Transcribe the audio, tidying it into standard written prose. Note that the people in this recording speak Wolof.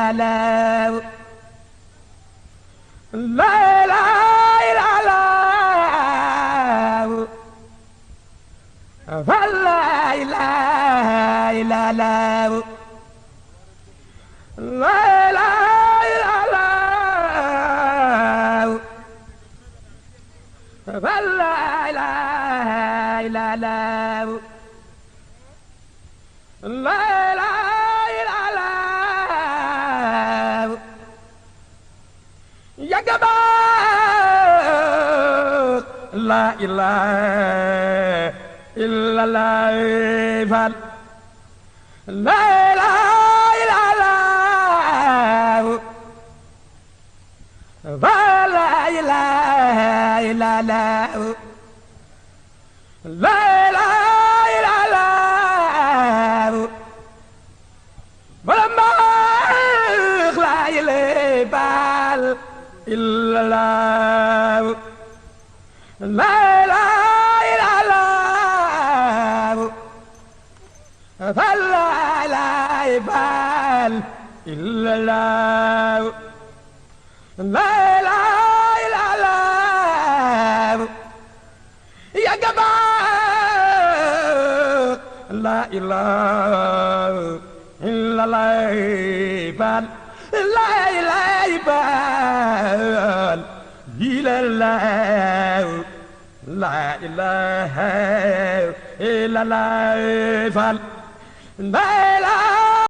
illallah la ilaha illallah la ilaha illallah la ilaha illallah la ilaha illallah la ilaha illallah yagaba la ilaha illallah fal la ilaha illallah la ilaha illallah la ilaha illallah bala la ilaha illallah la ilaha illallah la ilaha illallah la ilaha illallah ya gaba la ilaha illallah la ilaha illallah la ilaha illallah la